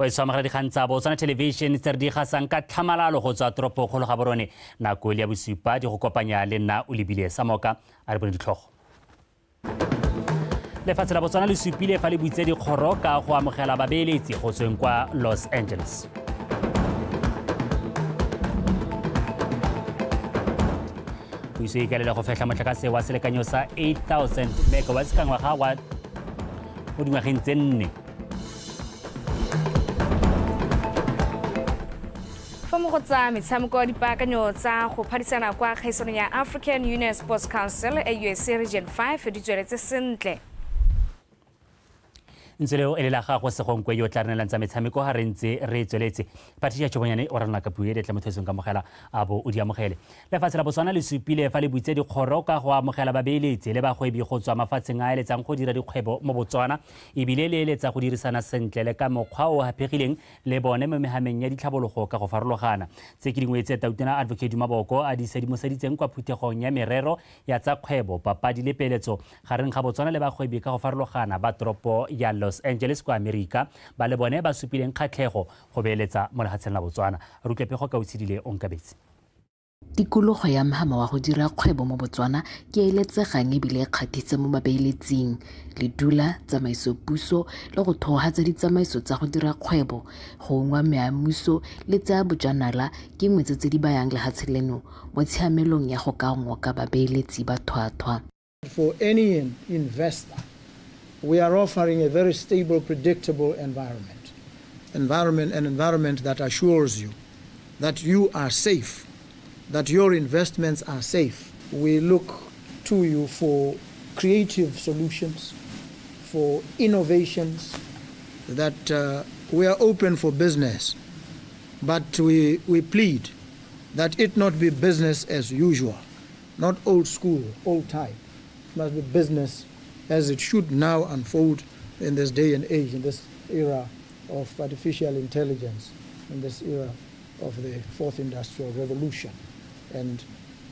O e tshwamogela dikgang tsa Botswana Television tse re di gasang ka tlhamalalo go tswa toropokgolo ga borone nako e le ya bosupa di go kopanya le nna o lebile samoka a re bone ditlhogo. Lefatshe la Botswana le supile fa le butse dikgoro ka go amogela babeeletsi go tsweng kwa Los Angeles. Puso e ikaelela go fetlha motlakase wa selekanyo sa 8000 megawatts ka ngwaga wa mo dingwageng tse nne. Fa mo go tsa metshameko, dipaakanyo tsa go phadisana kwa kgaisanong ya African Union Sports Council AUSC Region 5 di tsweletse sentle. Ntse leo e le la gago Segonkwe yo tla re neelang tsa metshameko ga re ntse re tsweletse. Patricia Chobonyane o ranola ka puo e letla motho e seng kamogela a bo o di amogele. Lefatshe la Botswana le supile fa le butse dikgoro ka go amogela babeeletsi le bagwebi go tswa mafatsheng a eletsang go dira dikgwebo mo Botswana ebile le eletsa go dirisana sentle le ka mokgwa o haphegileng le bone mo mehameng ya ditlhabologo ka go farologana. Tse ke dingwe tse Tautona Advocate Duma Boko a di sedimoseditseng kwa phuthegong ya merero ya tsa kgwebo, papadi le peeletso gareng ga Botswana le bagwebi ka go farologana ba toropo ya Los Angeles kwa Amerika ba le bone ba supileng kgatlhego go beeletsa mo lehatsheng la Botswana. Re utlwe pego ka Otshidile Onkabetse. Tikologo ya mhama wa go dira kgwebo mo Botswana ke e eletsegang ebile e kgathise mo babeeletsing. Ledula, tsamaiso puso le go thohatsa ditsamaiso tsa go dira kgwebo, go ungwa meamuso le tsa bojanala ke nngwe tse tse di bayang lehatshe leno mo tshiamelong ya go ka ngoka babeeletsi ba thwathwa. For any investor, we are offering a very stable, predictable environment. Environment, an environment that assures you that you are safe, that your investments are safe. We look to you for creative solutions, for innovations, that we are open for business, but we plead that it not be business as usual. Not old school, old type. It must be business as it should now unfold in this day and age, in this era of artificial intelligence, in this era of the fourth industrial revolution. And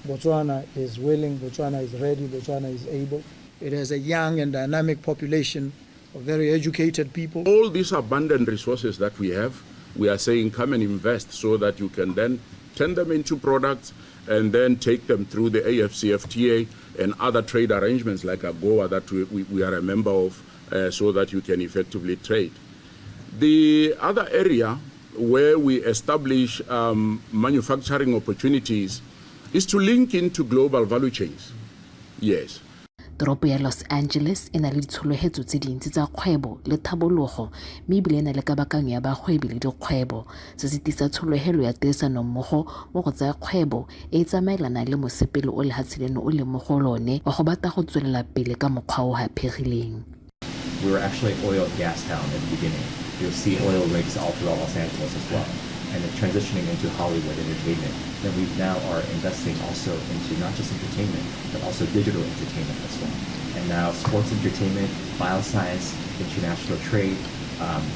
Botswana is willing, Botswana is ready, Botswana is able. It has a young and dynamic population of very educated people. All these abundant resources that we have, we are saying come and invest so that you can then turn them into products and then take them through the AfCFTA and other trade arrangements like AGOA that we are a member of, so that you can effectively trade. The other area where we establish manufacturing opportunities is to link into global value chains. Yes. Toropo ya Los Angeles e na le ditsholohetso tse dintsi tsa kgwebo le thabologo mme ebile e na le kabakanyo ya bagwebi le dikgwebo. Se se tisa tsholohelo ya tirisanommogo mo go tsa kgwebo e e tsamaelanang le mosepele o lehatshe leno o leng mo go lone wa go batla go tswelela pele ka mokgwa o haphegileng. We were actually an oil and gas town in the beginning. You'll see oil rigs all throughout Los Angeles as well. And then transitioning into Hollywood entertainment. Then we now are investing also into not just entertainment, but also digital entertainment as well. And now sports entertainment, bioscience, international trade,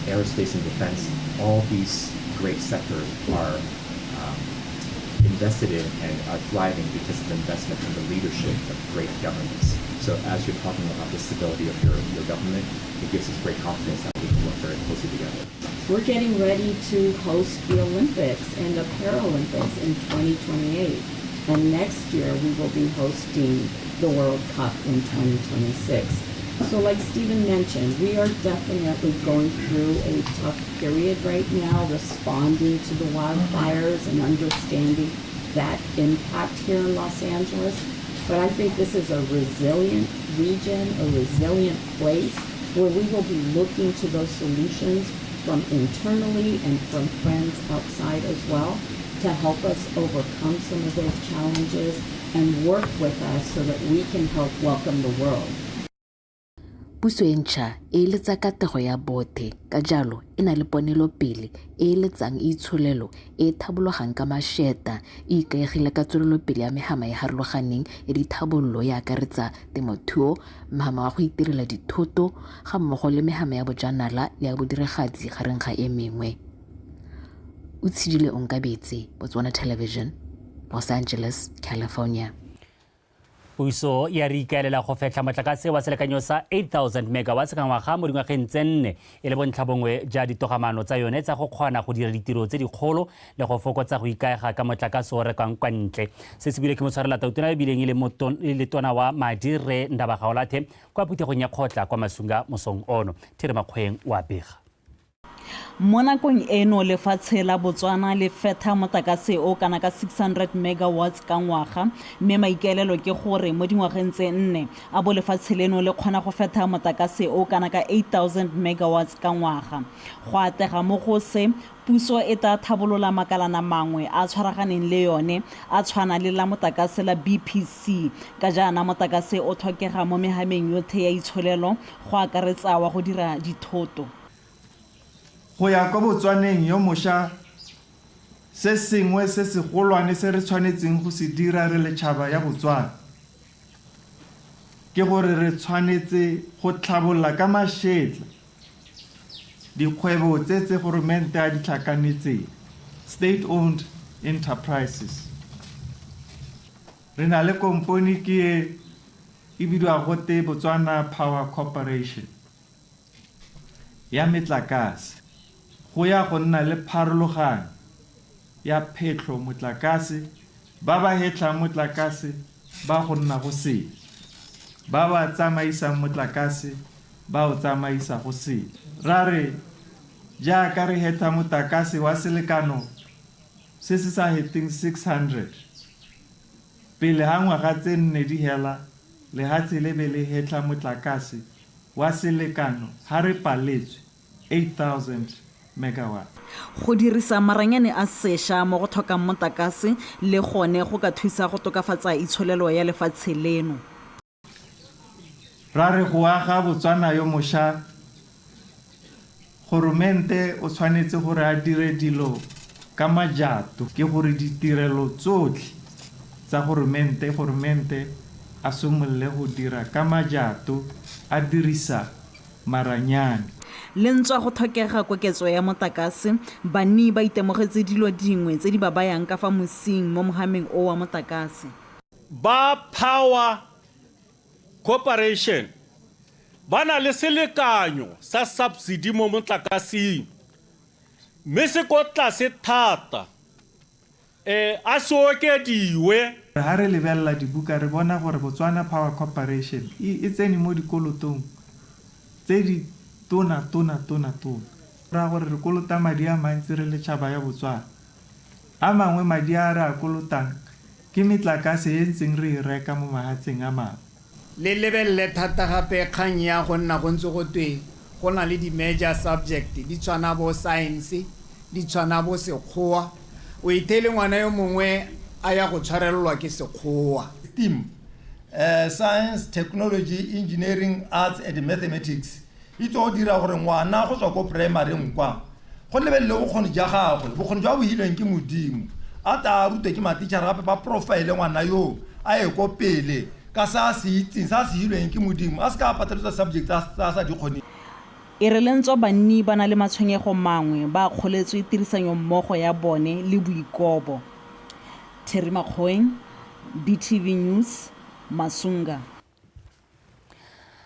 aerospace and defense, all these great sectors are invested in and are thriving because of investment in the leadership of great governments. So as you're talking about the stability of your government, it gives us great confidence that we can work very closely together. We're getting ready to host the Olympics and the Paralympics in 2028. And next year we will be hosting the World Cup in 2026. So like Stephen mentioned, we are definitely going through a tough period right now, responding to the wildfires and understanding that impact here in Los Angeles. But I think this is a resilient region, a resilient place where we will be looking to those solutions from internally and from friends outside as well to help us overcome some of those challenges and work with us so that we can help welcome the world. Puso e ntšha e eletsa katego ya bothe, ka jalo e na le ponelopele e eletsang itsholelo e e thabologang ka mašeta, e ikaegile ka tswelelopele ya mehama e harologaneng ya dithabololo e akaretsa temothuo, mehama wa go itirela dithoto ga mmogo le mehama ya bojanala le ya bodiregatsi gareng ga e mengwe. O tshidile Onkabetse, Botswana Television, Los Angeles, California. Puso ya re ikaelela go fetlha motlakase wa selekanyo sa 8000 megawatts ka ngwaga mo dingwageng tse nne, e le bontlha bongwe ja ditogamaano tsa yone tsa go kgona go dira ditiro tse dikgolo le go fokotsa go ikaega ka motlakase o rekwang kwa ntle. Se se buile ke motshwarela tautona e bileng e le tona wa madi Rre Ndaba Gaolathe kwa phuthegong ya kgotla kwa Masunga mosong ono. Thiri Makgoeng wa bega. Mo nakong eno lefatshe la Botswana le fetha motlakase o kana ka 600 megawatts ka ngwaga, mme maikaelelo ke gore mo dingwageng tse nne a bo lefatshe leno le kgona go fetha motlakase o kana ka 8000 megawatts ka ngwaga. Go atlega mo go se, puso e tla thabolola makalana mangwe a tshwaraganeng le yone a tshwana le la motlakase la BPC, ka jaana motlakase o tlhokega mo mehameng yotlhe ya itsholelo go akaretsa wa go dira dithoto. Go ya kwa Botswaneng yo mosha, se sengwe se segolwane se re tshwanetseng go se dira re le tšhaba ya Botswana ke gore re tshwanetse go tlhabolola ka mašetla dikgwebo tse tse goromente a di tlhakanetseng, state owned enterprises. Re na le kompone ke e e bidiwa gote Botswana Power Corporation ya metlakase. Go ya go nna le pharologano ya phetlho motlakase, ba ba hetlhang motlakase ba go nna go sele, ba ba tsamaisang motlakase ba o tsamaisa go sele. Ra re jaaka re hetha motlakase wa selekano se se sa heteng 600, pele ga ngwaga tse nne di hela, lehatshe le be le hetlha motlakase wa selekano ha re paletswe 8000 megawatt. Go dirisa maranyane a sesha mo go tlhokang motlakase le gone go ka thusa go tokafatsa itsholelo ya lefatshe leno. Ra re go aga Botswana yo mosha, goromente o tshwanetse gore a dire dilo ka majato, ke gore ditirelo tsotlhe tsa goromente, goromente a simolole go dira ka majato a dirisa maranyane. Le ntswa go tlhokega koketso ya motlakase, banni ba itemogetse dilo dingwe tse di ba bayang ka fa mosing mo mohameng o wa motlakase. Ba Power Corporation ba na le selekanyo sa subsidy mo motlakaseng, mme se ko tlase thata, a se okediwe. Ha re lebelela dibuka re bona gore Botswana Power Corporation e tsene mo dikolotong tse di tona tona tona tona. Ra gore re kolota madi a mantsi re le tšhaba ya Botswana. A mangwe madi a re a kolotang ke metlakase e ntseng re e reka mo mahatsheng a mangwe. Le lebelele thata gape kgang ya go nna go ntse go twe go na le di-major subject di tshwana bo science, di tshwana bo sekgowa. O ithele ngwana yo mongwe a ya go tshwarelelwa ke sekgowa. STEAM, science, technology, engineering, arts and mathematics, e tswa go dira gore ngwana go tswa ko primary kwa go lebelele bokgoni jwa gagwe, bokgoni jwa bo hilweng ke Modimo, a tla a rutwe ke matitšhara gape ba profile ngwana yo a ye ko pele ka se a se itseng, se a se hilweng ke Modimo, a se ka a pateletswa subject tse a sa di kgoneng. E re le ntswa banni ba na le matshwenyego mangwe, ba akgoletswe tirisanyommogo ya bone le boikobo. Terry Makgoeng, BTV News, Masunga.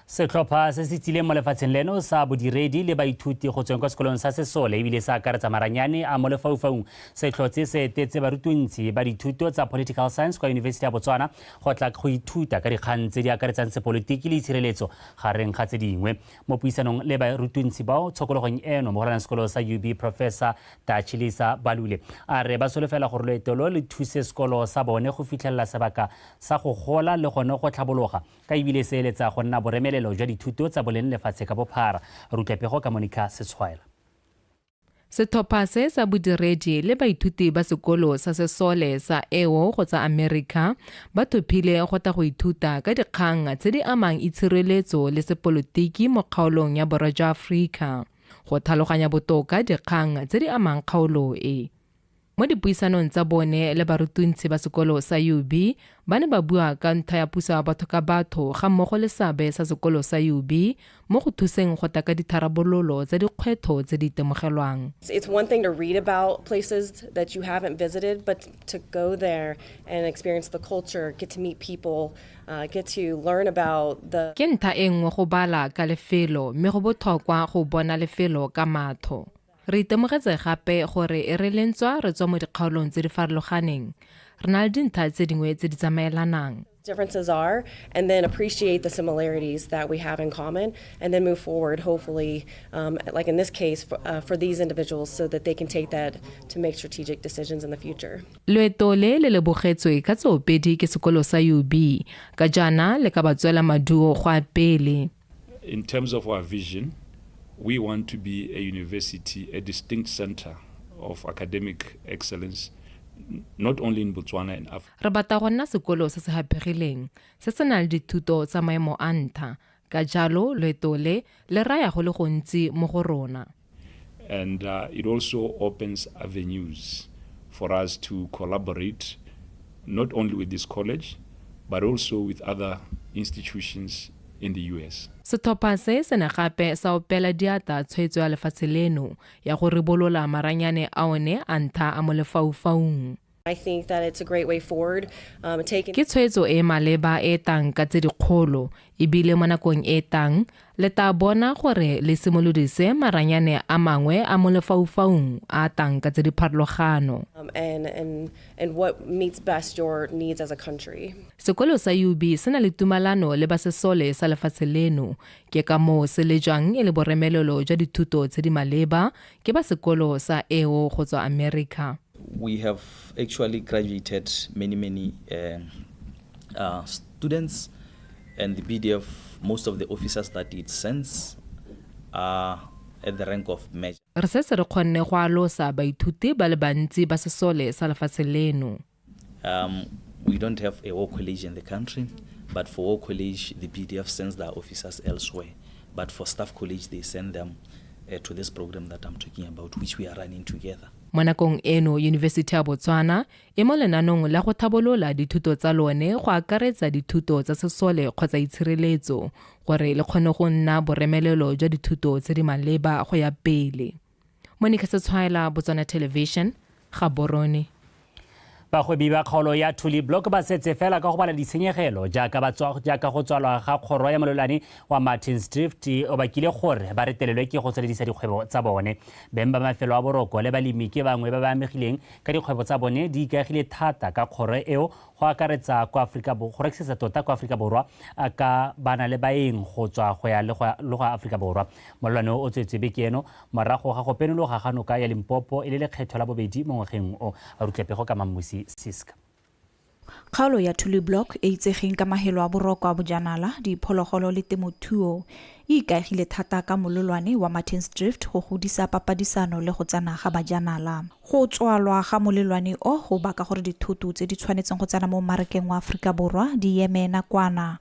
Setlhopha se se tsileng mo lefatsheng leno sa bodiredi le baithuti go tsweng kwa sekolong sa sesole ebile se akaretsa maranyane a mo lefaufaung se tlhotse se etetse barutuntshi ba dithuto tsa political science kwa University ya Botswana go tla go ithuta ka dikgang tse di akaretsang sepolotiki le itshireletso gareng ga tse dingwe. Mo puisanong le barutuntshi bao tshokologong eno, mogolwane sekolo sa UB Professor Tachilisa Balule a re ba solofela gore loeto lo le thuse sekolo sa bone go fitlhelela sebaka sa go gola le gone go tlhabologa, ka ebile se eletsa go nna boremelelo jwa dithuto tsa boleng lefatshe ka bophara. Re utlwa pego ka Monica Setshwaela. Setlhopha se sa bodiredi le baithuti ba sekolo sa sesole sa EO go tsa America ba thophile go tla go ithuta ka dikgang tse di amang itshireletso le sepolotiki mo kgaolong ya Borwa jwa Afrika, go tlhaloganya botoka dikgang tse di amang kgaolo e. Mo dipuisanong tsa bone le barutuntshi ba sekolo sa UB, ba ne ba bua ka ntha ya puso ya batho ka batho ga mmogo le seabe sa sekolo sa UB mo go thuseng go tla ka ditharabololo tsa dikgwetlho tse di itemogelwang. It's one thing to read about places that you haven't visited, but to go there and experience the culture, get to meet people, get to learn about the Ke ntha e nngwe go bala ka lefelo mme go botlhokwa go bona lefelo ka matho. Re itemogetse gape gore e re le ntswa re tswa mo dikgaolong tse di farologaneng, re na le dintlha tse dingwe tse di tsamaelanang. differences are, and then appreciate the similarities that we have in common, and then move forward, hopefully, like in this case, for these individuals, so that they can take that to make strategic decisions in the future. Loeto le le lebogetswe ka tsoopedi ke sekolo sa UB, ka jaana le ka ba tswela maduo go a pele. In terms of our vision, we want to be a university, a distinct center of academic excellence, not only in Botswana and Africa. Re batla go nna sekolo se se haphegileng, se se nang le dithuto tsa maemo a ntha. Ka jalo, loeto le le raya go le gontsi mo go rona. And it also opens avenues for us to collaborate not only with this college, but also with other institutions in the US. Setlhopha se se ne gape sa opela diatla tshwetso ya lefatshe leno ya go ribolola maranyane a one a ntha a mo lefaufaung. I think that it's a great way forward. Taking Ke tshwetso e e maleba e e tang ka tse dikgolo, ebile mo nakong e e tang le tla bona gore le simolodise maranyane a mangwe a mo lefaufaung a a tang ka tse di pharologano. And what meets best your needs as a country. Sekolo sa UB se na le tumalano le ba sesole sa lefatshe leno, ke ka moo se lejwang e le boremelelo jwa dithuto tse di maleba ke ba sekolo sa EO go tswa America. We have actually graduated many, many students, and the BDF, most of the officers that it sends are at the rank of major. Re setse re kgonne go alosa baithuti ba le bantsi ba sesole sa lefatshe leno. We don't have a war college in the country, but for war college, the BDF sends their officers elsewhere. But for staff college, they send them to this program that I'm talking about, which we are running together. Mo nakong eno, Yunibesithi ya Botswana e mo lenanong la go thabolola dithuto tsa lone go akaretsa dithuto tsa sesole kgotsa itshireletso gore le kgone go nna boremelelo jwa dithuto tse di maleba go ya pele. Monica Setshwaela, Botswana Television, Gaborone. Bagwebi ba kgaolo ya Tuli Block ba setse fela ka go bala ditshenyegelo jaaka go tswalwa ga kgoro ya molelwane wa Martins Drift o bakile gore ba retelelwe ke go tsweledisa dikgwebo tsa bone. Beng ba mafelo a boroko le balemi ke bangwe ba ba amegileng ka dikgwebo tsa bone di ikaegile thata ka kgoro eo go akaretsa kwa Afrika go rekisetsa tota kwa Afrika Borwa ka ba na le baeng go tswa go ya le go ya Afrika Borwa. Molelwane o tswetswe beke eno morago ga go penologa ga noka ya Limpopo e le lekgetho la bobedi mo ngwageng o. A rutle pego ka Mammusi Siska. Kgaolo ya Tuli Block e itsegeng ka mahelo a boroko a bojanala, diphologolo le temothuo e ikaegile thata ka molelwane wa Martins Drift go godisa papadisano le go tsena ga bajanala. Go tswalwa ga molelwane o go baka gore dithoto tse di tshwanetseng go tsena mo mmarakeng wa Aforika Borwa di eme nakwana.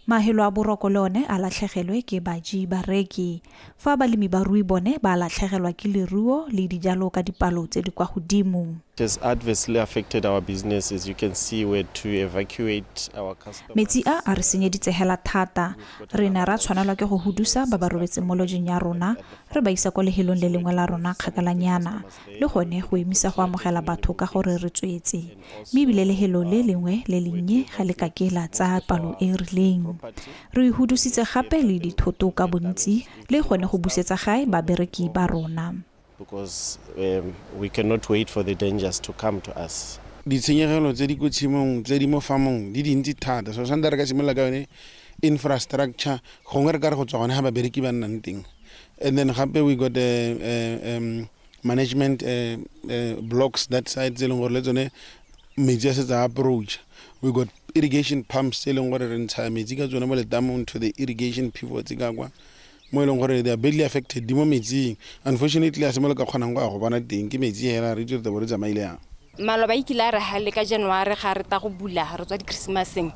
Mahelo a boroko le one a latlhegelwe ke baji bareki, fa balemi barui bone ba latlhegelwa ke leruo le dijalo ka dipalo tse di kwa godimo. It has adversely affected our business. As you can see, we had to evacuate our customers. Metsi a a re senyeditse hela thata. Re ne ra tshwanelwa ke go hudusa ba ba robetseng mo lodgeng ya rona, re ba isa kwa lehelong le lengwe la rona kgakalanyana, le gone go emisa go amogela batho ka gore re tswetse. Mme ebile lehelo le lengwe le lennye ga le ka ke la tsaya palo e e rileng. Re hudusitse gape le dithoto ka bontsi le gone go busetsa gae babereki ba rona. Because we cannot wait for the dangers to come to us. Ditshenyegelo tse di ko tshimong tse di mo farmong di dintsi thata, so santse re ka simolola ka yone infrastructure, gongwe re ka re go tswa gone ga babereki ba nnang teng, and then gape we got management blocks that side tse e leng gore le tsone metsi a setse a approach. We got irrigation pumps tse e leng gore re ntsha metsi ka tsone mo letamong to the irrigation pivots ka kwa mo e leng gore they are badly affected, di mo metsing. Unfortunately, a se mo le ka kgonang go ya go bona teng, ke metsi hela, re itse re tla bo re tsamaile yang. Maloba e kile a re gale ka January ga re ta go bula re tswa di-Christmaseng,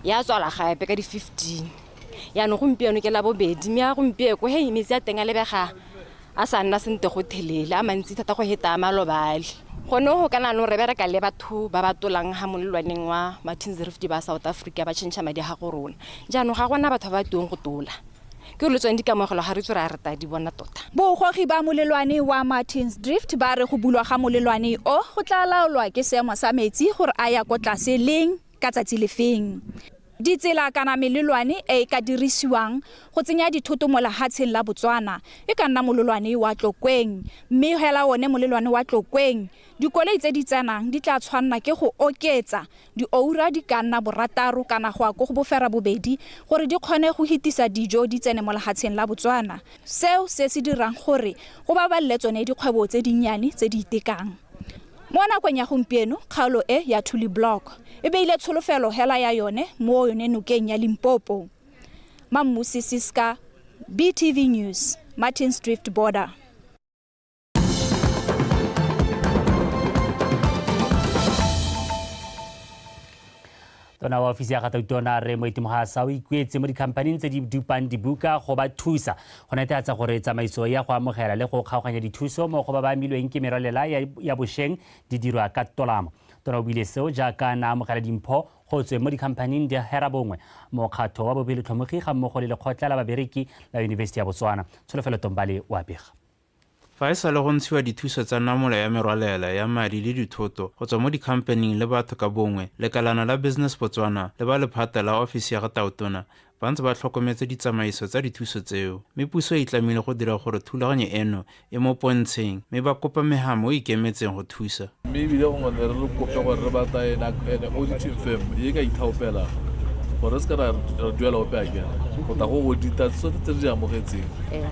ya tswala gape ka di-15. Yaanong gompieno ke la bobedi, mme a gompieko hei metsi a teng a lebega a sa nna sente go thelele, a mantsi thata go heta a malobale. Gone go kana no re bereka le batho ba ba tolang ga molelwaneng wa Martins Rift ba South Africa ba change madi ga go rona. Jaanong ga gona batho ba ba tuong go tola. Ke le tsone dikamogelo ga re tswe ra re ta di bona tota. Bogogi ba molelwane wa Martins Drift ba re go bulwa ga molelwane o go tla laolwa ke seemo sa metsi gore a ya ko tlase leng ka tsatsi lefeng. Ditsela kana melelwane e e ka dirisiwang go tsenya dithoto mo lehatsheng la Botswana e ka nna molelwane wa Tlokweng, mme hela one molelwane wa Tlokweng dikoloi tse di tsenang di tla tshwanna ke go oketsa dioura di ka nna 6 kana go ya ko go 8 gore di kgone go hitisa dijo di tsene mo lehatsheng la Botswana, seo se se dirang gore go babalele tsone dikgwebo tse dinnyane tse di itekang. Mo nakong ya gompieno kgaolo e ya Tuli Block e beile tsholofelo hela ya yone mo yone nokeng ya Limpopo. Mammusi Siska, BTV News, Martins Drift border. Tona wa ofisi ya ga Tautona re Moeti Mohasa o ikuetse mo dikhamphaning tse di dupang dibuka go ba thusa go netefatsa gore tsamaiso ya go amogela le go kgaoganya dithuso mo go ba ba amilweng ke merwalela ya bošeng di dirwa ka tolamo. Tona o buile seo jaaka na amogela dimpho go tswe mo dikhamphaning di hera bongwe mokgatho wa bobelotlhomogi ga mmogo le lekgotla la babereki la Yunibesithi ya Botswana. Tsholofelo Tombale o a bega. Fa e sale go ntshiwa dithuso tsa namolo ya merwalela ya madi le dithoto go tswa mo dikhamphaning le batho ka bongwe, lekalana la Business Botswana le ba lephata la ofisi ya ga Tautona ba ntse ba tlhokometse ditsamaiso tsa dithuso tseo, mme puso e itlamile go dira gore thulaganyo eno e mo pontsheng, mme ba kopa mehamo e ikemetseng go thusa. Mme ebile gongwe ne re le kope gore re batla an auditing firm e ka ithaopelang gore re se ka ra duela ope a kena go tla go audita tsotlhe tse re di amogetseng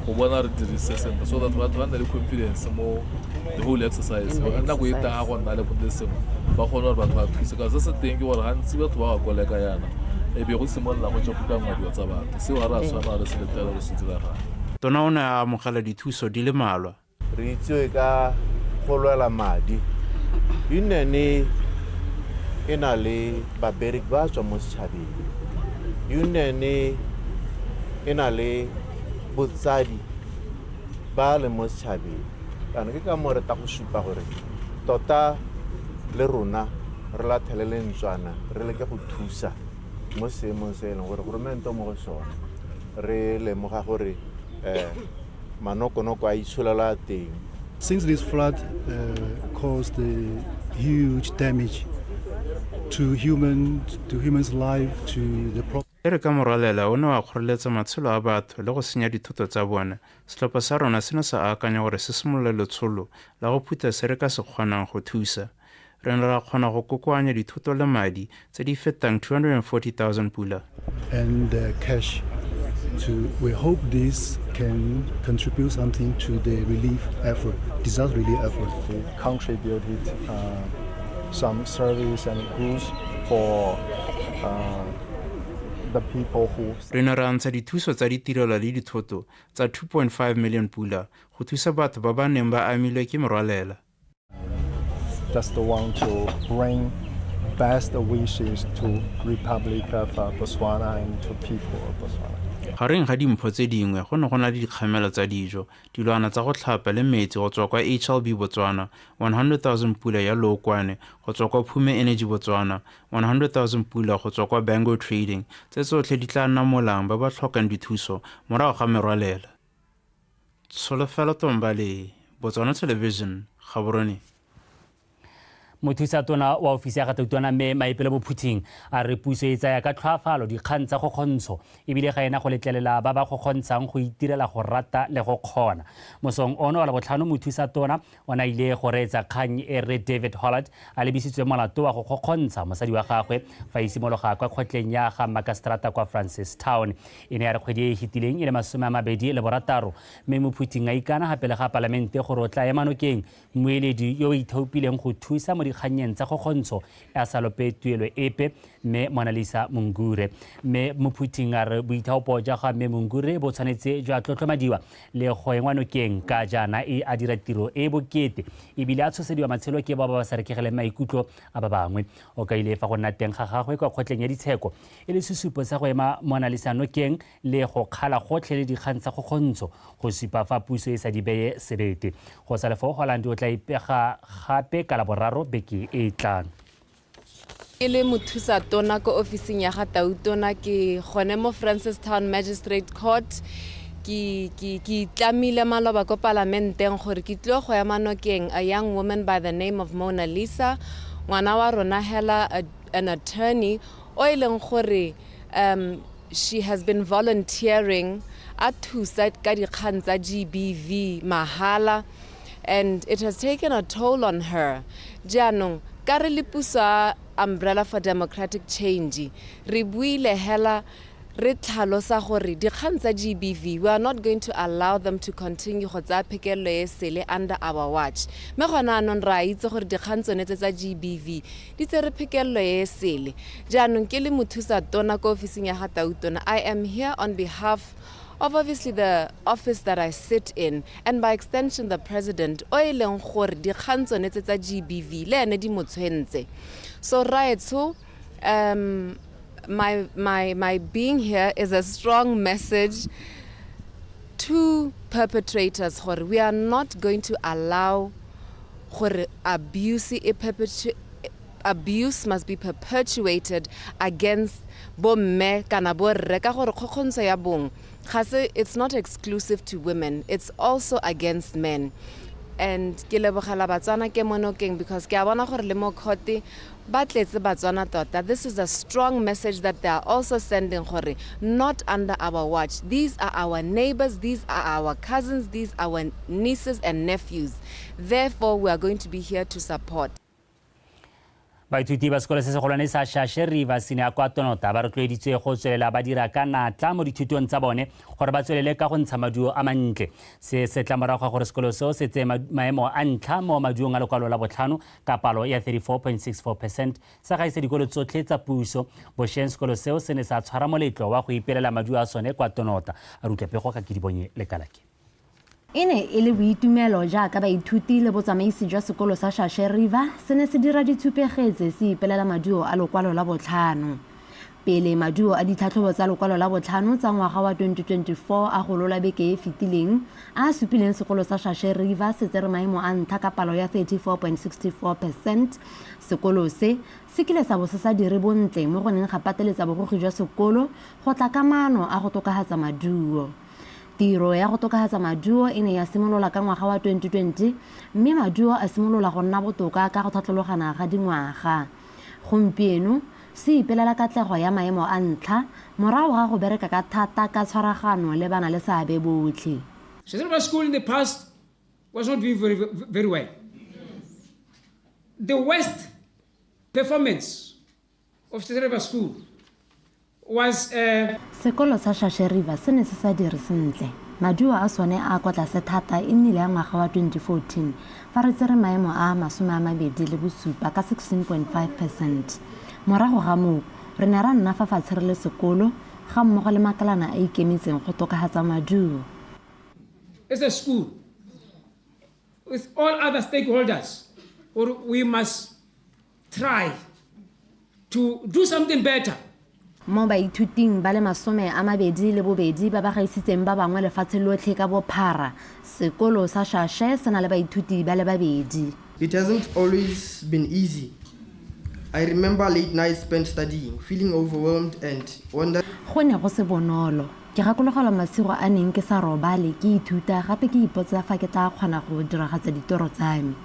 go bona re dirise sentle, so that batho ba nne le confidence mo the whole exercise. Ka nako e tlang ga go nna le sengwe ba kgone gore batho ba thuse, ka se se teng ke gore gantsi batho ba ba koleka yana e be go simolola go tšapukanngwa dilo tsa batho, seo ga re a tshwana re se letela go se diragala. Tona o ne a amogela dithuso di le mmalwa. Re itsewe ka go lwela madi, union e na le babereki ba tswa mo setšhabeng, union e na le botsadi ba le mo setšhabeng. Kana ke ka moo re tla go supa gore tota le rona re lathele lentswana re leke go thusa mo seemong se e leng gore goromente o mo go sone. Re lemoga gore manokonoko a itsholela teng. Since this flood caused huge damage to humans' life, to the property. E re ka morwalela o ne wa kgoreletsa matshelo a batho le go senya dithoto tsa bone, setlhopha sa rona se ne sa akanya gore se simolole letsholo la go phutha se re ka se kgonang go thusa. Re ne ra kgona go kokoanya dithoto le madi tse di fetang 240,000 pula. And cash to, we hope this can contribute something to the relief effort, disaster relief effort. We contributed some service and goods for the people who. Re ne ra ntsha dithuso tsa ditirelo le dithoto tsa 2.5 million pula go thusa batho ba ba neng ba amilwe ke merwalela. Just want to bring best wishes to Republic of Botswana and to people of Botswana. Gareng ga dimpho tse dingwe go ne go na le dikgamelo tsa dijo, dilwana tsa go tlhapa le metsi go tswa kwa HLB Botswana, 100,000 pula ya lookwane go tswa kwa Phume Energy Botswana, 100,000 pula go tswa kwa Bango Trading. Tse tsotlhe di tla namolang ba ba tlhokang dithuso morago ga merwalela. Tsholofelo Tombale, Botswana Television, Gaborone. Mothusa tona wa ofisi ya ga Tautona mme Maipelo Mophuting a re puso e tsaya ka tlhoafalo dikgang tsa kgokgontsho ebile ga ena go letlelela ba ba kgokgontshang go itirela go rata le go kgona. Mosong ono wa Labotlhano mothusa tona o ne a ile go reetsa kgang e re David Hollard a lebisitswe molato wa go kgokgontsha mosadi wa gagwe fa e simologa kwa kgotleng ya ga Makastrata kwa Francistown. E ne ya re kgwedi e e fetileng e le 26 mme Mophuting a ikana gape le ga palamente gore o tla ema nokeng mmueledi yo o ithaopileng go thusa mo dikgannyeng tsa kgokgontsho a sa lope tuelo epe mme Monalisa Mungure. Mme Mophuting a re boithaopo jwa ga mme Mungure bo tshwanetse jwa tlotlomadiwa le go engwa nokeng ka jaana e a dira tiro e e bokete ebile a tshosediwa matshelo ke bao ba ba sa rekegeleng maikutlo a ba bangwe. O kaile fa go nna teng ga gagwe kwa kgotleng ya ditsheko e le sesupo sa go ema Monalisa nokeng le go kgala gotlhe le dikgang tsa kgokgontsho go supa fa puso e sa di beye sebete. Go sale foo, Holland o tla ipega gape ka Laboraro beke e e tlang. Ke le mothusa tona ko ofising ya ga Tautona, ke gone mo Francistown Magistrate Court. Ke, ke, ke itlamile maloba ko palamenteng gore ke tlile go ema nokeng a young woman by the name of Mona Lisa, ngwana wa rona hela, a, an attorney o e leng gore um she has been volunteering a thusa ka dikgang tsa GBV mahala and it has taken a toll on her. Jaanong ka re le puso ya Umbrella for Democratic Change re buile hela re tlhalosa gore dikgang tsa GBV we are not going to allow them to continue go tsaya phekelelo e sele under our watch. Mme gone anong re a itse gore dikgang tsone tse tsa GBV di tsere phekelelo e sele. Jaanong ke le mothusa tona ko ofising ya ga Tautona, I am here on behalf of obviously the office that I sit in and by extension the president o e leng gore dikgang tsone tse tsa GBV le ene di mo tshwentse. So rraetsho, my, my, my being here is a strong message to perpetrators gore we are not going to allow gore abuse e abuse must be perpetuated against bomme kana borre, ka gore kgokgontsho ya bong ga se, it's not exclusive to women, it's also against men. And ke lebogela Batswana ke monokeng because ke a bona gore le mo court ba tletse Batswana tota. This is a strong message that they are also sending gore not under our watch. These are our neighbors, these are our cousins, these are our nieces and nephews. Therefore, we are going to be here to support. Baithuti ba sekolo se segolwane sa Shashe River Senior kwa Tonota ba rotloeditswe go tswelela ba dira ka natla mo dithutong tsa bone gore ba tswelele ka go ntsha maduo a mantle. Se se tla morago ga gore sekolo seo se tseye maemo a ntlha mo maduong a lekwalo la botlhano ka palo ya 34.64% sa gaisa dikolo tsotlhe tsa puso. Bosheng sekolo seo se ne sa tshwara moletlo wa go ipelela maduo a sone kwa Tonota. A re utlwa pego ka Kedibonye Lekalake. E ne e le boitumelo jaaka baithuti le botsamaisi jwa sekolo sa Shashe River se ne se dira ditshupegetse se ipelela maduo a lokwalo la botlhano. Pele maduo a ditlhatlhobo tsa lokwalo la botlhano tsa ngwaga wa 2024 a golola beke e fetileng a a supileng sekolo sa Shashe River se tsere maemo a ntlha ka palo ya 34.64 percent, sekolo se se kile sa bo se sa dire bontle mo go neng ga pateletsa bogogi jwa sekolo go tla ka maano a go tokafatsa maduo. Tiro ya go tokafatsa maduo e ne ya simolola ka ngwaga wa 2020 mme maduo a simolola go nna botoka ka go tlhatlologana ga dingwaga. Gompieno se ipelela katlego ya maemo a ntlha morago ga go bereka ka thata ka tshwaragano le bana le seabe botlhe. Shashe River School in the past was not doing very, very well. The worst performance of Shashe River School was Sekolo sa Shashe River se ne se sa dire sentle. Maduo a sone a a kwa tlase thata e nnile a ngwaga wa 2014 fa re tsere maemo a 27 ka 16.5 percent. Morago ga moo, re ne ra nna fa fatshe re le sekolo ga mmogo le makalana a ikemetseng go tokafatsa maduo. As a school, with all other stakeholders, we must try to do something better. Mo baithuting ba le 22 ba ba gaisitseng ba bangwe lefatshe lotlhe ka bophara, sekolo sa Shashe se na le baithuti ba le babedi. It hasn't always been easy. I remember late nights spent studying, feeling overwhelmed and wondering. Go ne go se bonolo. Ke gakologelwa masigo a neng ke sa robale ke ithuta gape ke ipotsa fa ke tla kgona go diragatsa ditoro tsa me.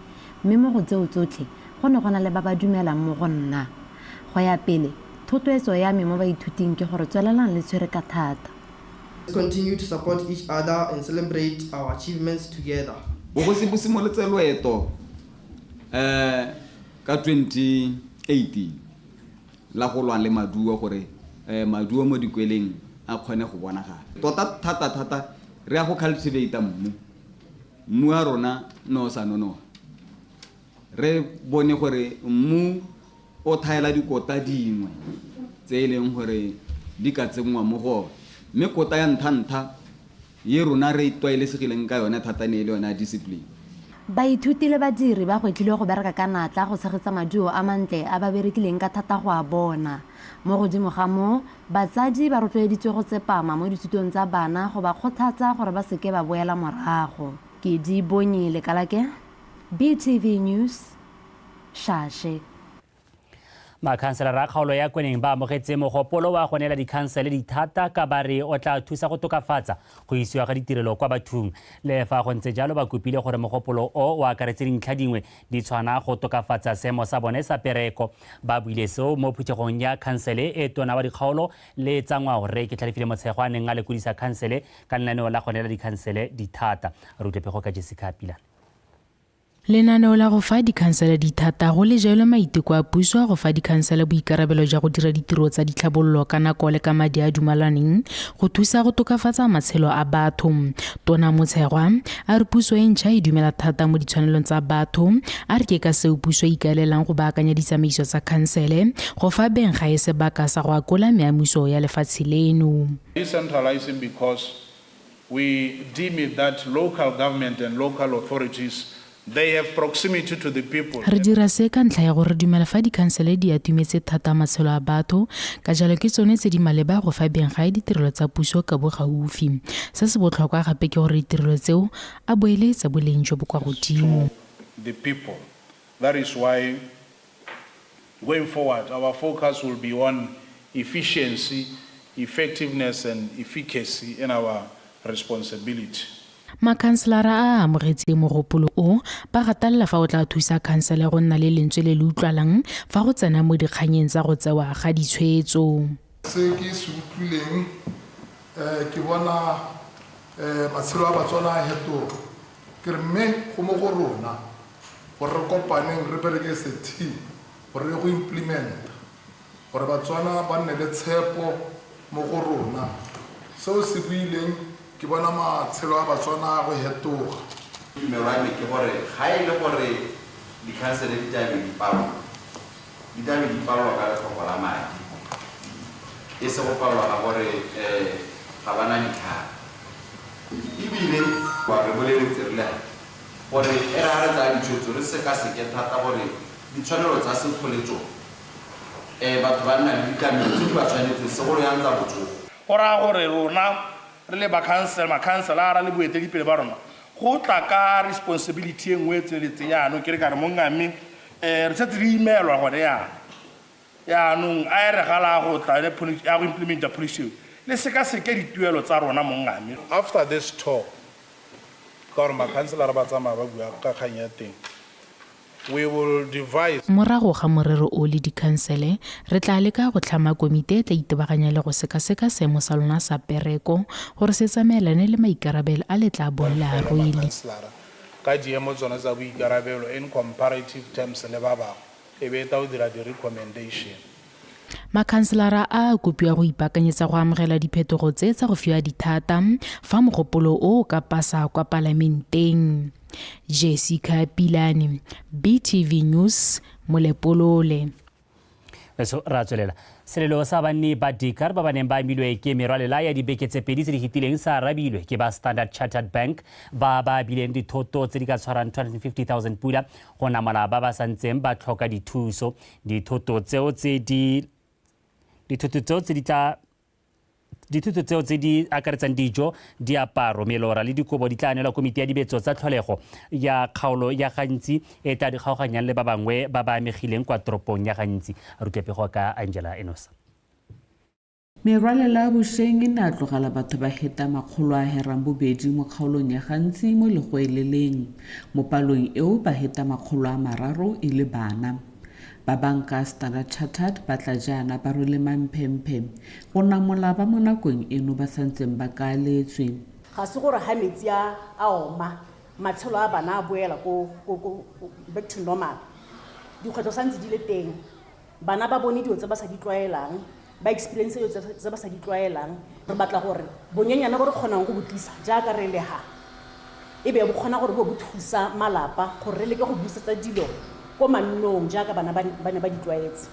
Mme mo go tseo tsotlhe, go ne go na le ba ba dumelang mo go nna. Go ya pele, thotloetso ya me mo baithuting ke gore tswelelang le tshwere ka thata. Let's continue to support each other and celebrate our achievements together. Bogosi bo simolotse loeto ka 2018 la go lwa le maduo gore maduo mo dikweleng a kgone go bonagala. Tota thata thata re ya go cultivate mmu, mmu wa rona no o sa nonoga. Re bone gore mmu o thaela dikota dingwe tse e leng gore di ka tsenngwa mo go one. Mme kota ya ntlha-ntlha ye rona re tlwaelesegileng ka yone thata ne e le yone ya discipline. Baithuti le badiri ba gwetlhilwe go bereka ka natla go tshegetsa maduo a mantle a ba berekileng ka thata go a bona. Mo godimo ga moo, batsadi ba rotloeditswe go tsepama mo dithutong tsa bana go ba kgothatsa gore ba seke ba boela morago. Ke Dibonye Lekalake, BTV News, Shashe. Makhanselara a kgaolo ya Kweneng ba amogetse mogopolo wa go neela dikhansele dithata ka ba re o tla thusa go tokafatsa go isiwa ga ditirelo kwa bathong. Le fa go ntse jalo, ba kopile gore mogopolo o o akaretse dintlha dingwe di tshwana go tokafatsa seemo sa bone sa pereko. Ba buile seo mo phuthegong ya khansele e tona wa dikgaolo le tsa ngwao Rre Ketlhalefile Motshegwa a neng a lekodisa khansele ka lenaneo la go neela dikhansele dithata. Re utlwe pego ka Jessica Pilane. Lenaneo la go fa dikhansele dithata go le jelwe maiteko a puso a go fa dikhansele boikarabelo jwa go dira ditiro tsa ditlhabololo ka nako le ka madi a dumalaneng go thusa go tokafatsa matshelo a batho. Tona Motshegwa a re puso e ntšha e dumela thata mo ditshwanelong tsa batho, a re ke ka seo puso e ikaelelang go baakanya ditsamaiso tsa khansele go fa beng gae sebaka sa go akola meamuso ya lefatshe leno. Decentralizing because we deem it that local government and local authorities, they have proximity to the people. Re dira se ka ntlha ya gore re dumela fa dikhansele di atumetse thata matshelo a batho, ka jalo ke tsone tse di maleba go fa beng gae ditirelo tsa puso ka bogaufi. Se se botlhokwa gape ke gore ditirelo tseo a bo e le tsa boleng jo bo kwa godimo. To the people. That is why going forward our focus will be on efficiency, effectiveness and efficacy in our responsibility. Makhanselara a a amogetseng mogopolo o, ba gatelela fa o tla thusa khansele go nna le lentswe le le utlwalang fa go tsena mo dikganyeng tsa go tsewa ga ditshwetso. Se ke se utlwileng ke bona matshelo a Batswana a hetoga. Ke re mme go mo go rona gore re kopaneng re bereke as a team gore re go implementa gore Batswana ba nne le tshepo mo go rona. Se o se buileng ke bona matshelo a Batswana a go hetoga. Tumelo ya me ke gore ga e le gore dikhansele di tla be di palwa, di tla be di palwa ka letlhoko la madi, e se go palwa ga gore ga ba na ditlhare. Ebile ba re boleletse re le gore e re ga re tsaya ditshwetso re sekaseke thata gore ditshwanelo tsa setho le tsone batho ba nna le ditlamelo tse di ba tshwanetseng, segolo yang tsa botsogo. Go raya gore rona re le bakhanselara le boeteledipele ba rona, go tla ka responsibility e nngwe e tseneletseng. Jaanong ke re ka re mongame, re setse re imelwa gone yana. Jaanong a e re ga la go tla yone ya go implementa policy eo, le sekaseke dituelo tsa rona mongame. After this tour, ka gore makhanselara ba tsamaya ba bua ka kgang ya teng, we will devise. Morago ga morero o le dikhansele, re tla leka go tlhama komiti e tla itebaganya le go sekaseka seemo sa lona sa pereko gore se tsamaelane le maikarabelo a le tla bong le a rwele. Makhanselara ka diemo tsone tsa boikarabelo in comparative terms le ba bangwe, e be e tla go dira di-recommendation. Makhanselara a a kopiwa go ipaakanyetsa go amogela diphetogo tse tsa go fiwa dithata fa mogopolo o o ka pasa kwa palamenteng. Jessica Pilane, BTV News, Molepolole. Eso ra tswelela. Selelo sa banni ba Dakar ba ba neng ba amilwe ke merwalela ya dibeke tse pedi tse di fetileng sa arabilwe ke ba Standard Chartered Bank ba ba abileng dithoto tse di ka tshwarang 250,000 pula go namola ba ba santseng ba tlhoka dithuso. Dithoto tseo tse di dithoto tseo tse di tla Dithuto tseo tse di akaretsang dijo, diaparo, melora le dikobo di tla neelwa komiti ya dibetso tsa tlholego ya kgaolo ya Gantsi e tla di kgaoganyang le ba bangwe ba ba amegileng kwa toropong ya Gantsi. A rutwe pego ka Angela Enosa. Merwalela ya bošeng e ne a tlogela batho ba heta 802 mo kgaolong ya Gantsi mo legoeleleng. Mo palong eo ba heta 300 e le bana. Ba banka Standard Chartered ba tla jaana ba rwele mamphemphe go namola ba mo nakong eno ba santseng ba kaaletswe. Ga se gore ha metsi a a oma matshelo a bana a boela ko back to normal. Dikgwetlho santse di le teng. Bana ba bone dilo tse ba sa di tlwaelang, ba experience dilo tse ba sa di tlwaelang. Re batla gore bonyenyane bo re kgonang go bo tlisa jaaka re le ha, e be bo kgona gore bo bo thusa malapa gore re leke go busetsa dilo ko mannong jaaka bana ba ne ba di tlwaetse.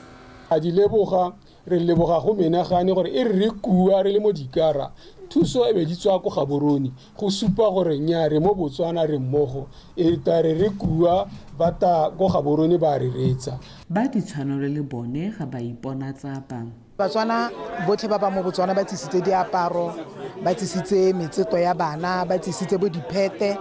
A di leboga, re leboga go menagane gore e re re kua re le mo dikara, thuso e be di tswa ko Gaborone go supa gore nya re mo Botswana re mmogo, e ta re re kua ba ta ko Gaborone ba re reetsa. Ba ditshwanelo le bone ga ba ipona tsapa. Batswana botlhe ba ba mo Botswana ba tsisitse diaparo, ba tsisitse metseto ya bana, ba tsisitse bo diphete,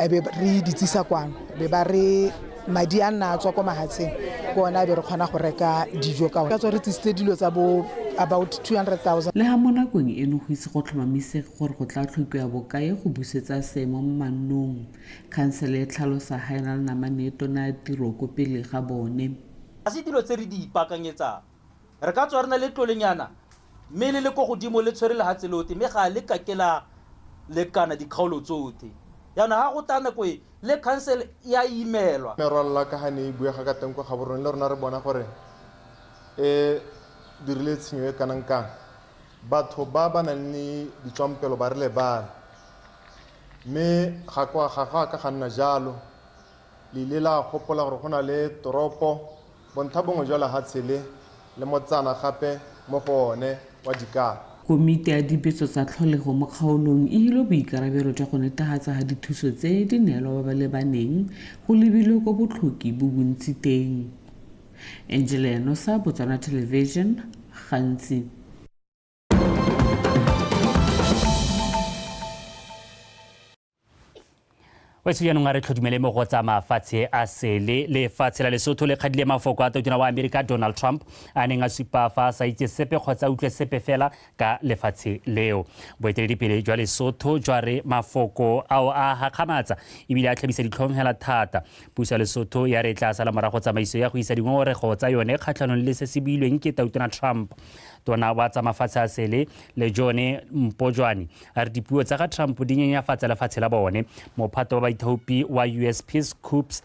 be re di tsisa kwano, be ba re madi a nna a tswa ko mahatsheng ke ona a be re kgona go reka dijo ka ona. Ka tswa re tsisitse dilo tsa bo about 200,000. Le ha mo nakong eno go ise go tlhomamisege gore go tla tlhokiwa bokae go busetsa seemo mo mannong. Khansele e tlhalosa ha e na le namane e tona ya tiro ko pele ga bone. Ga se dilo tse re di ipaakanyetsang. Re ka tswa re na le tlolenyana mme le le ko godimo le tshwere lehatshe lotlhe, mme ga le ka ke la lekana dikgaolo tsotlhe. Jaanong ga go tla nako e le council ya imelwa. Merwalela ka ga ne e buega ka teng kwa Gaborone, le rona re bona gore e dirile tshenyo e kanang kang. Batho ba ba nang le ditswampelo ba re lebala, mme ga go a ka ga nna jalo. Le ile la gopola gore go na le toropo bontlha bongwe jwa lehatshe le le motsana gape mo go one wa Dikala. Komiti ya dibetso tsa tlholego mo kgaolong e hile boikarabelo jwa go netefatsa ga dithuso tse di neelwa ba ba lebaneng go lebilwe ko botlhoki bo bontsi teng. Angela Enosa, Botswana Television, Gantsi. Wetso jaanong a re tlhodumele mo go tsa mafatshe a sele. Lefatshe la Lesotho le kgadile mafoko a tautona wa Amerika Donald Trump a neng a supa fa a sa itse sepe kgotsa utlwe sepe fela ka lefatshe leo. Boeteledipele jwa Lesotho jwa re mafoko ao a hakgamatsa ebile a tlhabisa ditlhong hela thata. Puso ya Lesotho ya re tla sala morago tsamaiso ya go isa dingongorego tsa yone kgatlhanong le se se builweng ke tautona Trump. Tona wa tsa mafatshe a sele le Jone Mpojwane a re dipuo tsa ga Trump di nyenyafatsa lefatshe la bone. Mophato wa baithaopi wa US Peace Corps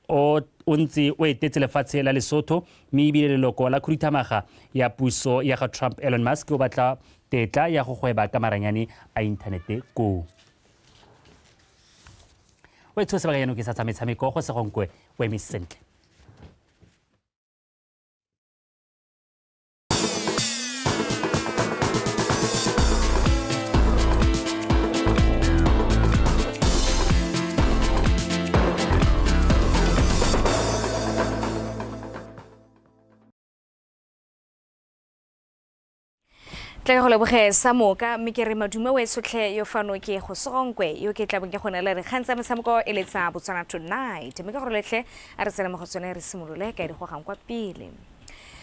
o ntse o etetse lefatshe la Lesotho, mme ebile leloko la khuduthamaga ya puso ya ga Trump Elon Musk o batla tetla ya go gweba ka maranyane a inthanete koo. O e tsho sebaka jaanong ke sa tsa metshameko go segonkwe o eme sentle. Tla ke go leboge sa moka, mme ke re madume o e sotlhe yo fano ke go segonkwe yo ke tlabong ke go neela dikgang tsa metshameko e le tsa Botswana Tonight, mme ka gore letlhe a re tsene mo go tsone re simolole ka e di gogang kwa pele.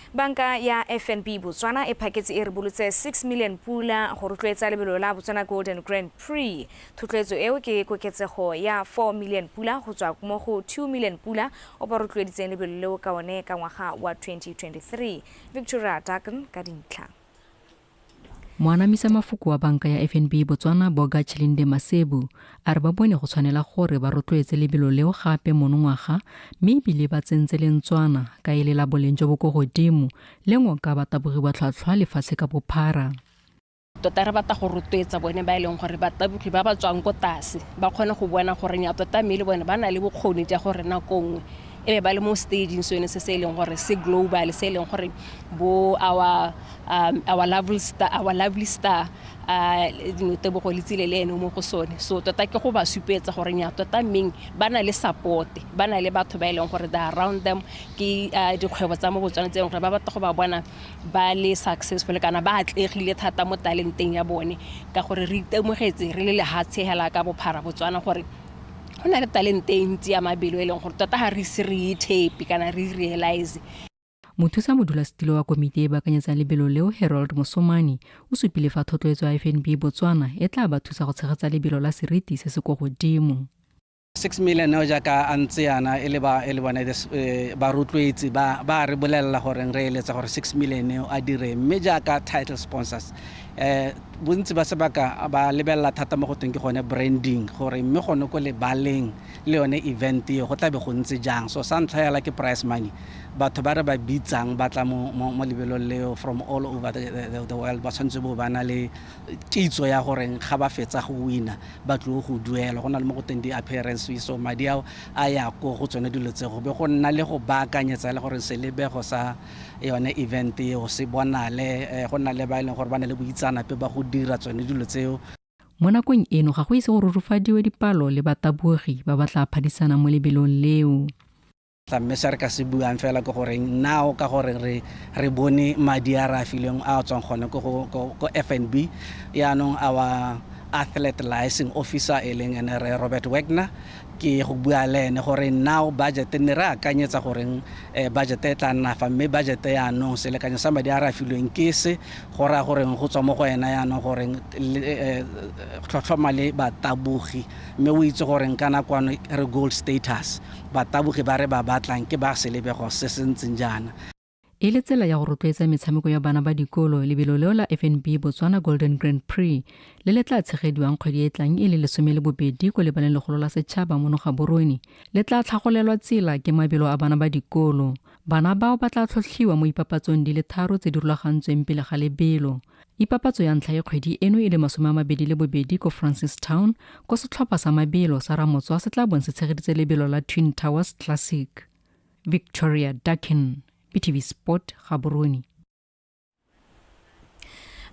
Banka ya FNB Botswana e phaketse e rebolotse 6 million pula go rotloetsa lebelo la Botswana Golden Grand Prix. Thotloetso eo ke koketsego ya 4 million pula go tswa mo go 2 million pula o ba rotloeditseng lebelo leo ka one ka ngwaga wa 2023. Victoria Daken ka dintlha. Moanamisa mafoko wa banka ya FNB Botswana Boga Chilinde Masebu a re ba bone go tshwanela gore ba rotloetse lebelo leo gape monongwaga, mme ebile ba tsentse lentswana ka e le la boleng jo bo ko godimo le ngoka batabogi ba tlhwatlhwa lefatshe ka bophara. Tota re batla go rotloetsa bone ba e leng gore batabogi ba ba tswang ko tlase ba kgone go bona gore nya tota mme le bone ba na le bokgoni jwa gore nako nngwe e be ba le mo stageng sone se se e leng gore se global, se e leng gore bo our lovely star Tebogo Letsile le ene mo go sone. So tota ke go ba supetsa gore nya tota mmeng ba na le support, ba na le batho ba e leng gore they are around them, ke dikgwebo tsa mo Botswana tse e leng gore ba batla go ba bona ba le successful kana ba atlegile thata mo talenteng ya bone, ka gore re itemogetse re le lehatshe hela ka bophara Botswana gore go na le talente e ntsi ya mabelo e leng gore tota ga re ise re e tape kana re realize. Mothusa modulasetilo wa komiti e baakanyetsang lebelo leo Harold Mosomane o supile fa thotloetso ya FNB Botswana e tla ba thusa go tshegetsa lebelo la seriti se se ko godimo. 6 million eo jaaka a ntse yana e le bone ba rotloetsi ba re bolelela gore re eletsa gore 6 million eo a dire, mme jaaka title sponsors Bontsi ba sebaka ba lebelela thata mo go teng ke gone branding, gore mme gone ko lebaleng le yone event eo go tlabe go ntse jang. So sa ntlha yala ke prize money, batho ba re ba bitsang ba tla mo lebelong leo from all over the world, ba tshwanetse bo ba na le kitso ya goreng ga ba fetsa go wina ba tlile go duelwa. Go na le mo go teng di-appearance fee, so madi ao a ya ko go tsone dilo tse, go be go nna le go baakanyetsa le gore selebego sa yone event eo se bonale. Go nna le ba e leng gore ba na le boitseanape ba go dira tsone dilo tseo. Mo nakong eno ga go ise go rurufadiwe dipalo le batabogi ba ba tla phadisana mo lebelong leo. Mme se re ka se buang fela ke gore now ka gore re bone madi a re a fileng a tswang gone ko FNB, yaanong our athlete licensing officer e leng ene re Robert Wagner, ke go bua le ene gore now budget ne re akanyetsa goreng budget e tla nna fa, mme budget yaanong selekanyo sa madi a re a filweng ke se, go raya goreng go tswa mo go ena yaanong goreng tlhotlhoma le batabogi. Mme o itse goreng ka nakwano re gold status, batabogi ba re ba batlang ke ba selebego se se ntseng jaana. E le tsela ya go rotloetsa metshameko ya bana ba dikolo, lebelo leo la FNB Botswana Golden Grand Prix le le tla tshegediwang kgwedi e tlang e le 12 ko lebaleng legolo la setšhaba mono Gaborone, le tla tlhagolelwa tsela ke mabelo a bana ba dikolo. Bana bao ba tla tlhotlhiwa mo ipapatsong di le tharo tse di rulagantsweng pele ga lebelo. Ipapatso ya ntlha e kgwedi eno e le 22 ko Francistown, ko setlhopha sa mabelo sa Ramotswa se tla bong se tshegeditse lebelo la Twin Towers Classic. Victoria Dakin, BTV Sport, Gaborone.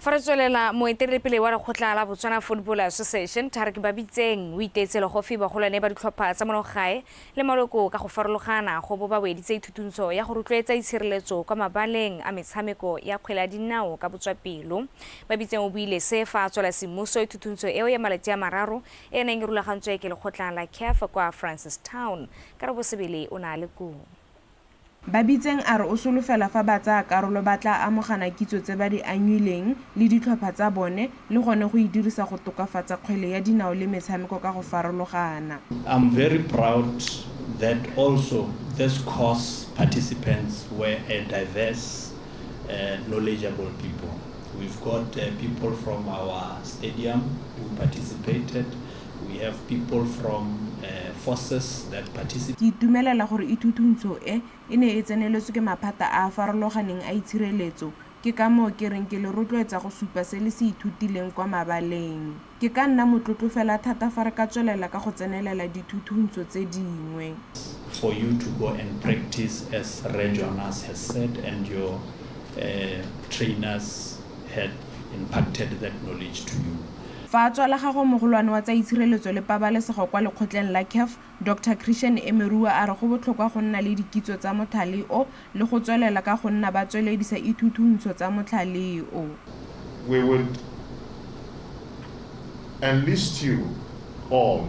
Fa re tswelela, moeteledipele wa lekgotla la Botswana Football Association, Tarek Babitseng, o iteetse legofi bagolwane ba ditlhopha tsa monogae le maloko ka go farologana go bo ba weditse ithutuntsho ya go rotloetsa itshireletso kwa mabaleng a metshameko ya kgwele ya dinao ka botswapelo. Babitseng o buile se fa a tswela semmuso ithutuntsho eo ya malatsi a 3 e neng e rulagantswe ke lekgotla la CAF kwa Francistown. Karabo Sebele o ne a le koo. Babitseng a re o solofela fa ba tsaya karolo ba tla amogana kitso tse ba di anywileng le ditlhopha tsa bone le gone go e dirisa go tokafatsa kgwele ya dinao le metshameko ka go farologana. I'm very proud that also this course participants were a diverse, knowledgeable people. We've got people from our stadium who participated. We have people from forces that participate. Ke itumelela gore ithutuntsho e e ne e tseneletswe ke maphata a a farologaneng a itshireletso, ke ka moo ke reng ke le rotloetsa go supa se le se ithutileng kwa mabaleng. Ke ka nna motlotlo fela thata fa re ka tswelela ka go tsenelela dithutuntsho tse dingwe. For you to go and practice, as Ray Jonas has said, and your trainers had impacted that knowledge to you. Fa a tswa la gagwe, mogolwane wa tsa itshireletso le pabalesego kwa lekgotleng la CAF, Dr Christian Emerua, a re go botlhokwa go nna le dikitso tsa mothale o le go tswelela ka go nna ba tsweledisa ithutuntsho tsa motlhale o. We would enlist you all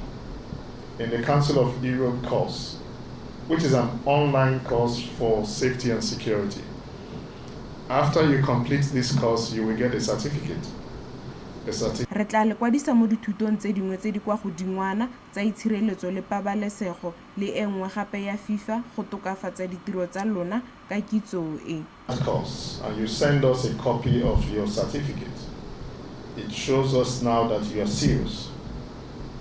in the Council of Europe course, which is an online course for safety and security. After you complete this course, you will get a certificate. A certificate. Re tla le kwadisa mo dithutong tse dingwe tse di kwa godingwana tsa itshireletso le pabalesego le e nngwe gape ya FIFA go tokafatsa ditiro tsa lona ka kitso e. Course, and you send us a copy of your certificate. It shows us now that you are serious.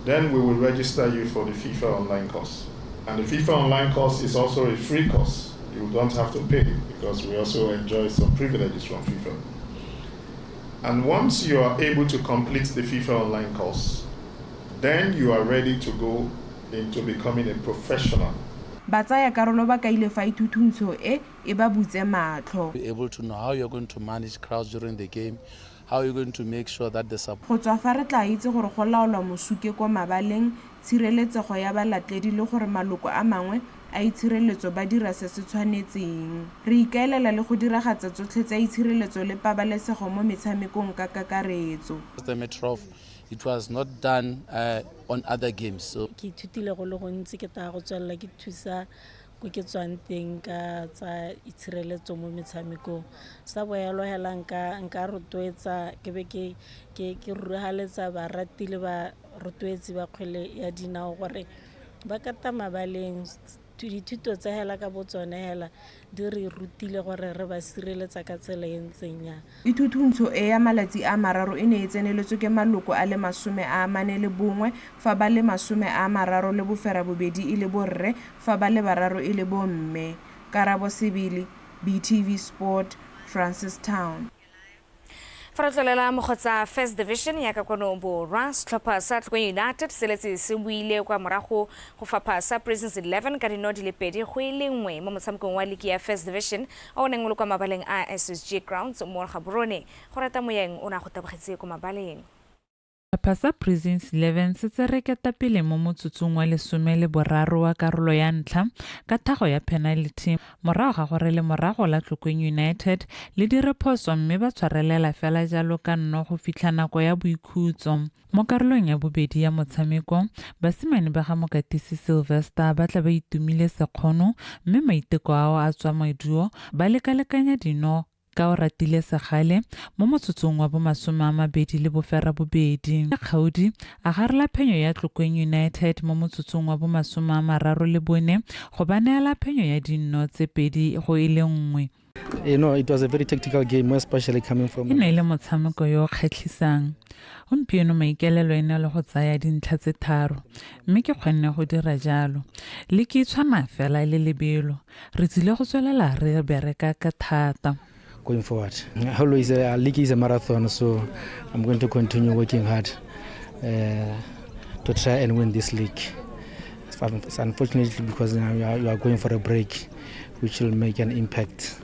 Then we will register you for the FIFA online course. And the FIFA online course is also a free course. You don't have to pay because we also enjoy some privileges from FIFA. And once you are able to complete the FIFA online course, then you are ready to go into becoming a professional. Ba tsaya karolo ba kaile fa ithutuntsho e e ba butse matlho. Be able to know how you're going to manage crowds during the game, how you're going to make sure that the support. Go tswa fa re tla itse gore go laolwa mosuke kwa mabaleng, tshireletsego ya balatledi le gore maloko a mangwe a itshireletso ba dira se se tshwanetseng. Re ikaelela le go diragatsa tsotlhe tsa itshireletso le pabalesego mo metshamekong ka kakaretso. The matter of it was not done on other games. So ke ithutile go le gontsi, ke taya go tswelela ke thusa ko ke tswang teng ka tsa itshireletso mo metshamekong. Sa boelo hela nka rotloetsa ke be ke ruragaletsa barati le ba rotloetsi ba kgwele ya dinao gore ba ka ta mabaleng. Dithuto tse hela ka bo tsone hela di re rutile gore re ba sireletsa ka tsela e ntseng yang. Ithutuntsho e ya malatsi a mararo e ne e tseneletswe ke maloko a le 41 fa ba le 38 e le borre fa ba le bararo e le bomme. Karabo Sebele, BTV Sport, Francistown. Fa re tlolela mogotsa First Division ya ka kwano borwa, setlhopha sa Tlokwe United se letse se buile kwa morago go fapha sa Prisons 11 ka dino di le 2 go e le 1 mo motshamekong wa liki ya First Division o o neng o le kwa mabaleng a SSG Grounds mo Gaborone. Go rata moyeng o ne a go tabogetse ko mabaleng. Setlhopha sa Prisons 11 se tsere ketapele mo motsotsong wa 13 wa karolo ya ntlha ka thago ya penalty morago ga gore lemorago la Tlokweng United le dire phoso mme ba tshwarelela fela jalo ka nno go fitlha nako ya boikhutso. Mo karolong ya bobedi ya motshameko, basimane ba ga mokatisi Sylvester ba tla ba itumile sekgono mme maiteko ao a tswa maduo ba lekalekanya dino ka o ratile segale mo motsotsong wa bo 28. Kgaudi a garela phenyo ya Tlokweng United mo motsotsong wa bo 34 go ba neela phenyo ya dinno tse 2 go e le 1. You know, it was a very tactical game, especially coming from. E ne e le motshameko yo o kgatlhisang. Gompieno maikaelelo e ne le go tsaya dintlha tse 3, mme ke kgonne go dira jalo. Liki e tshwana fela le lebelo. Re tsile go tswelela re bereka ka thata. Going forward, always a league is a marathon, so I'm going to continue working hard to try and win this league. It's unfortunately because now you are going for a break, which will make an impact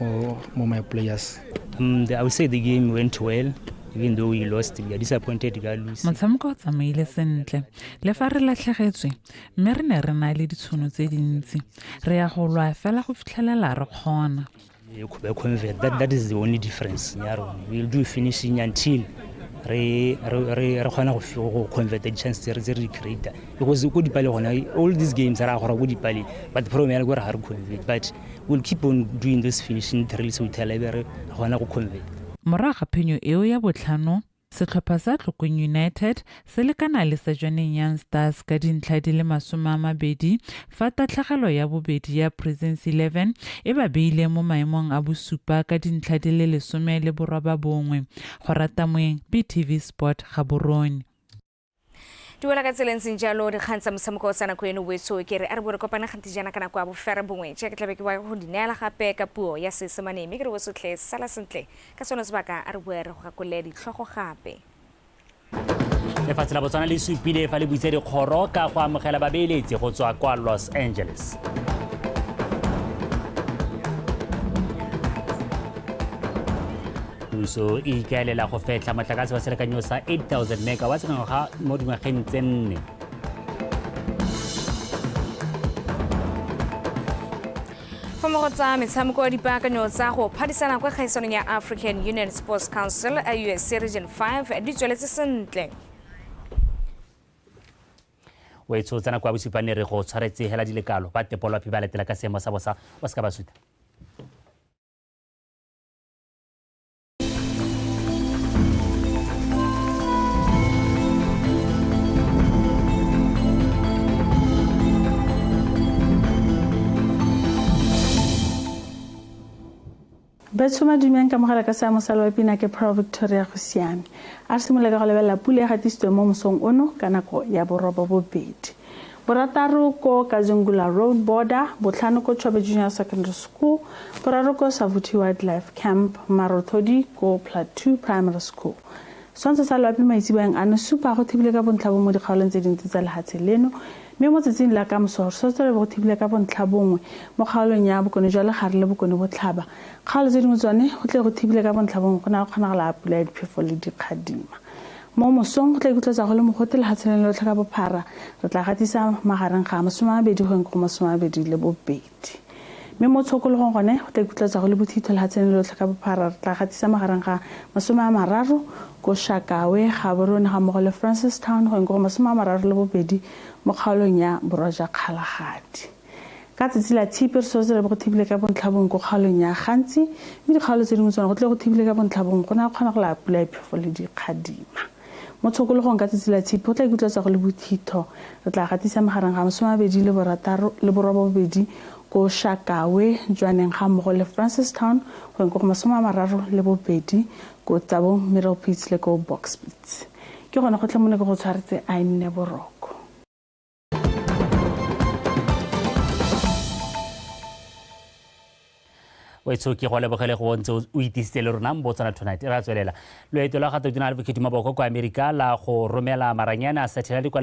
for my players. I would say the game went well. Even though we lost, we are disappointed we are losing. Motshameko o tsamaile sentle. Le fa re latlhegetswe, mme re ne re na le ditshono tse dintsi. Re ya go lwa fela go fitlhelela re kgona. Convert. That is the only difference. We will do finishing until re kgona go convert the chance tse re di create. Because ko dipale gona, all these games ra gora ko dipale, but the problem ya gore ga re convert. But we'll keep on doing this finishing drills we tell re kgona go convert. Morago ga phenyo eo ya botlhano, setlhopha sa Tlokweng United se lekana le sa Jwaneng Young Stars ka dintlha di le 20 fa tatlhegelo ya bobedi ya Prisons 11 e ba beile mo maemong a bosupa ka dintlha di le 19. Go rata moeng, BTV Sport, Gaborone. Duela ka tsela e ntseng jalo dikgang tsa motshameko tsa nako eno wetso ke re a re bo re kopane gantsi jaana ka nako ya bofera bongwe jaaka tlabe ke wa go di neela gape ka puo ya Seesemane mme ke re wetsotlhe sala sentle ka sone sebaka a re boe re go gakolole ditlhogo gape. Lefatshe la Botswana le supile fa le buitse dikgoro ka go amogela babeeletsi go tswa kwa Los Angeles. Puso e ikaelela go fetlha motlakase wa selekanyo sa 8000 megawatts ka ngwaga mo dingwageng tse 4. Fa mo go tsa metshameko ya dipaakanyo tsa go phadisana kwa kgaisanong ya African Union Sports Council AUSC Region 5 di tsweletse sentle. O e tshotsa nako ya bosupane re go tshwaretse hela dilekalo ba tepolwapi ba letela ka seemo sa bosa wa se ka ba suta. Betsho madumeng ka mogala ka seamo sa loapi ke Pearl Victoria go siame. A re simolola ka go lebelela pula e gatisitsweng mo mosong ono ka nako ya 8:30. 6 ko Kazungula Road Border, 5 ko Chobe Junior Secondary School, 3 ko Savuti Wildlife Camp, Marothodi ko Plateau Primary School. Setshwantsho sa loapi maitseboeng ano supa go thibile ka bontlha bongwe mo dikgaolong tse dintsi tsa lehatshe leno, mme mo tsatsing la kamoso re solofetse go thibile ka bontlha bongwe mo kgaolong ya bokone jwa legare le bokone botlhaba. Kgaolo tse dingwe tsone go tle go thibile ka bontlha bongwe go na go kgonagala pula ya diphefo le dikgadima. Mo mosong go tla ikutlwetsa go le mogote lehatsheng lotlhe ka bophara, re tla gatisa magareng ga 20 go ya go 22. Mme mo tshokologong gone go tla ikutlwetsa go le bothitho lehatsheng lotlhe ka bophara, re tla gatisa magareng ga 30 ko Shakawe, Gaborone ga mmogo le Francistown go ya go 32 mo kgaolong ya borwa jwa Kgalagadi. Ka tsatsi la tshipi re solofetse re be go thibile ka bontlha bongwe ko kgaolong ya Gantsi, mme dikgaolo tse dingwe tsone go tle go thibile ka bontlha bongwe go na go kgona go la pula ya phefo le dikgadima. Mo tshokologong ka tsatsi la Tshipi go tla ikutlwetsa go le bothitho. Re tla gatisa magareng ga 20 le borataro le borobabobedi ko Shakawe, Jwaneng ga mmogo le Francistown go yeng ko go 32 ko Tsabong, Middlepits le ko Bokspits. Ke gone gotlhe mo ne ke go tshwaretse a e nne boroko. Wetsho ke go lebogele go ntse o itisitse le rona Botswana Tonight. Re a tswelela. Loeto la ga Tautona Advocate Maboko kwa Amerika la go romela maranyane a satellite kwa